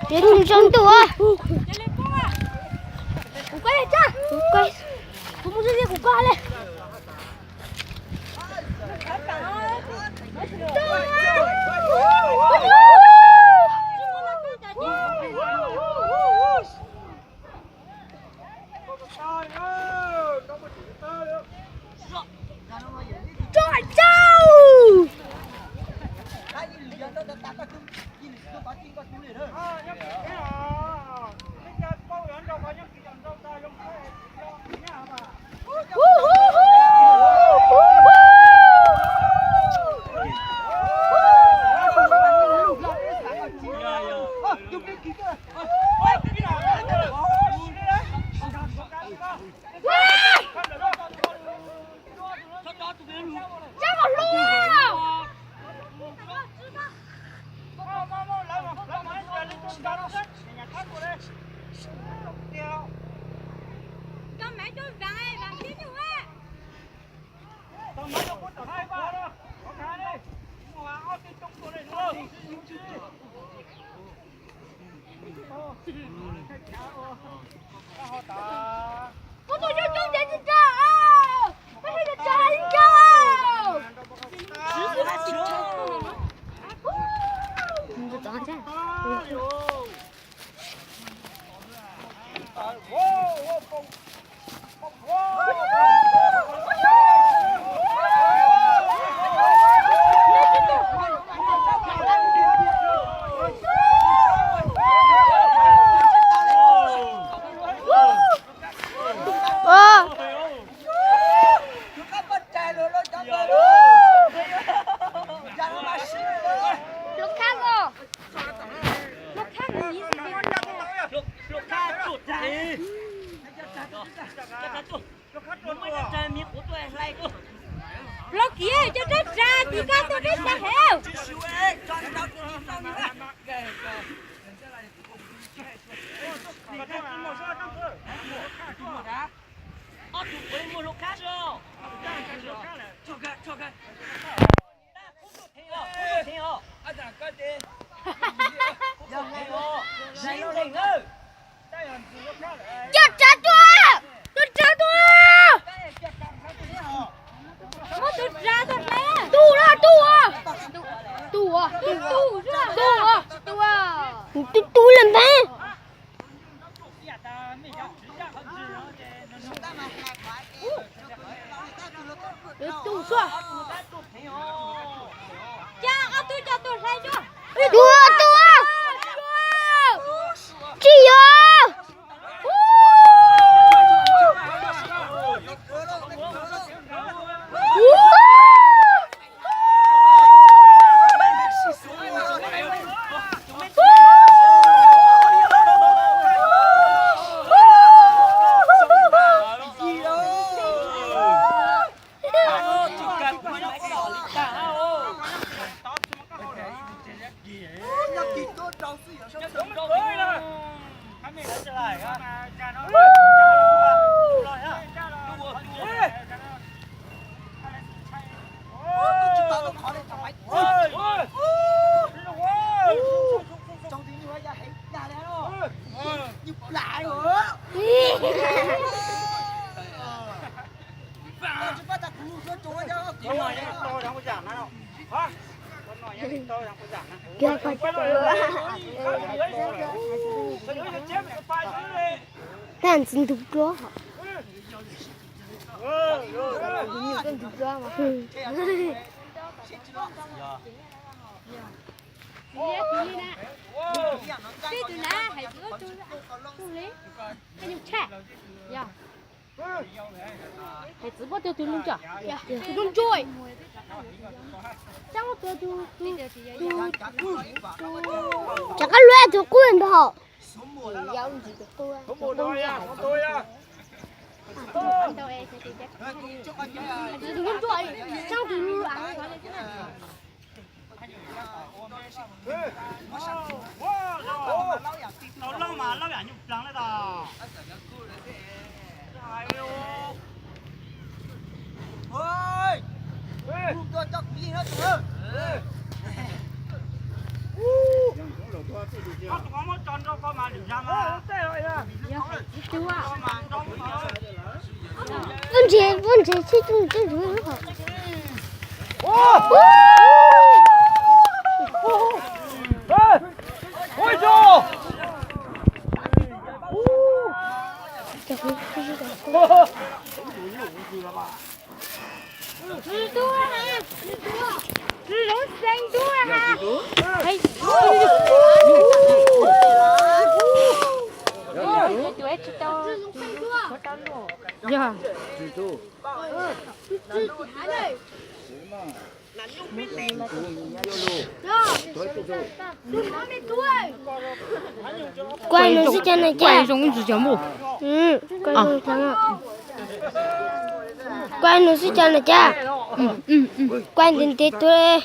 Tib nws tsaus ntuj. Kuv koj, kuv koj, kuv mus kuv koj li. Tso tsau. Koj tus coob coob ces tsis tau, koj thiaj tsis tau. Los kiag cov rab ras tim koj tuaj peb sab hev. Cov rab tuaj, cov rab tuaj. Muab tus rab tuaj hlais. Tus na, tus, tus, tus, tus, tus, tus lawm npab. Tus suav. Cas ob tug coj tuaj hlais tso. Tus, tus. Tsis yog. Tag ntxiv ntug duab. Hais txiv puab tuaj tus lug tso. Rov qab luaj tus qub npog. Tus lub nruaj, tus lub. Tau loj mas loj yam nyuj plaag le tau. Koj tus muab tso nrau koj mas lwm zag mas. Ub ntshe, ub ntshe sib tub tub. Yog. Kuaj nws xwb cas na cas. Kuaj nws xwb cas na cas. Kuaj nws xwb cas na cas. Kuaj ntev ntev tuaj.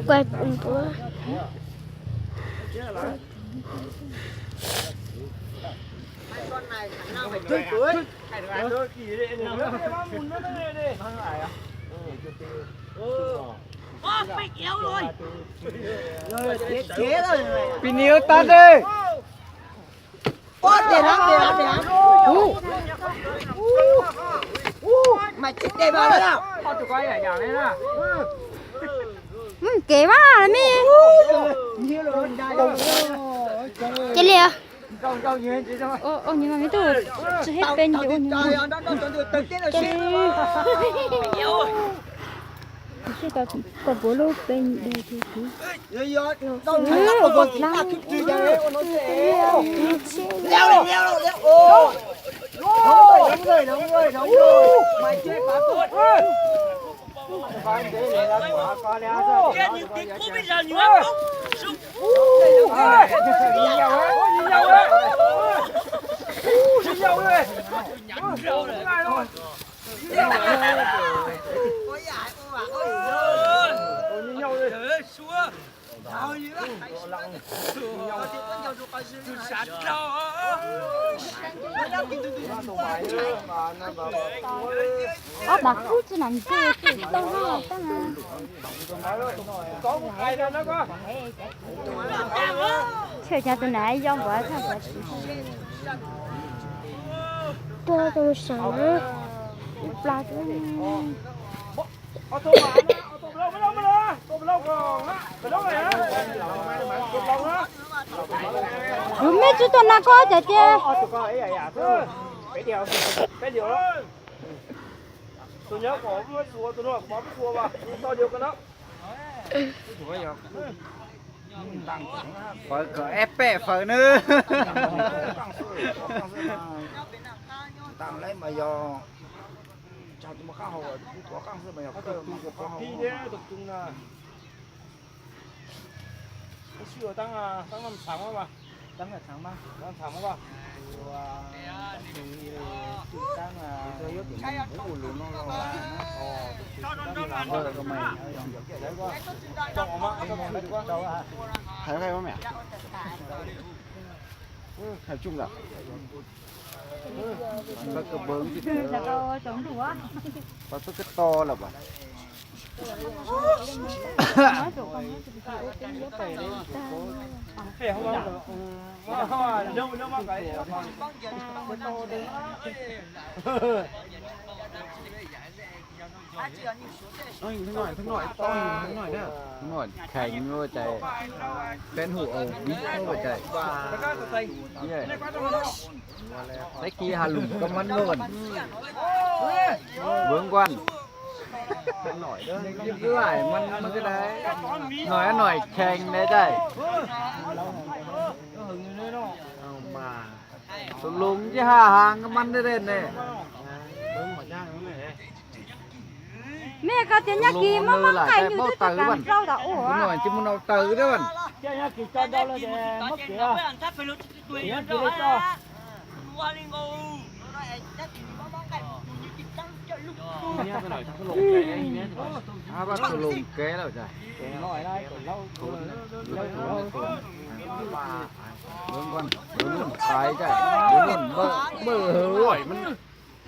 Kuaj npua. Pis niam tag de. Kev mas me. Cia li. Ua nyuag me tub, tsis hib pe nti ua nyuag. Sib tau koj puav lub pe nti. Ob pab kub tsi nam ntsis tau hab tag. Tshem cas tus nam yau npaum tag npaum. Tuaj rau saum na. Plas. Kuv mej tsi tuaj na koj cas ces. Fawv kom eb pem fawv nawb. Hais tsuj lawm. Pab kab to lawm as. Kheev ua cas, peb hu ua cas. Teb kis has lum koj mab luaj. Vwv nkuaj. Noj noj kheev ne tais. Tus Loos ces ha ha nka mab dej dej ne. Mej ko tias nyob kis muab mab qaij nyuj twb tsis kam rau tom ua. Tus no tsis mus nau taws thiab. Tus Loos kev lawm cas.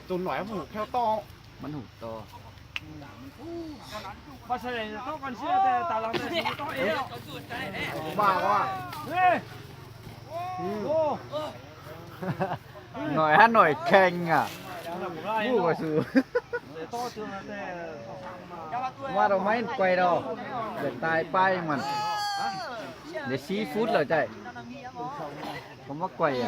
Tus no mas hum to. Noj hab noj kheej a. Mus ko xwb. Muab rau maib kuais rau. Lawm tais pais mas. Ntev sib fub lawm tais. Koj muab kuais a.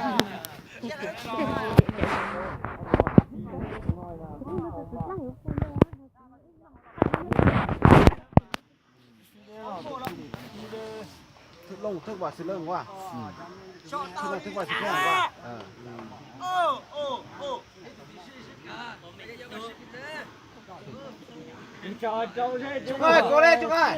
Thwb looj thwb vas xwb lawm ua. Thwb looj thwb vas xwb lawm ua. Too le too le.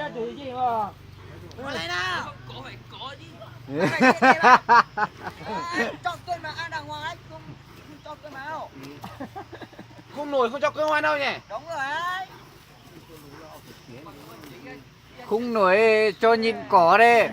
Khung nổi không cho cơ quan đâu nhỉ? Khung nổi cho nhìn cỏ đây.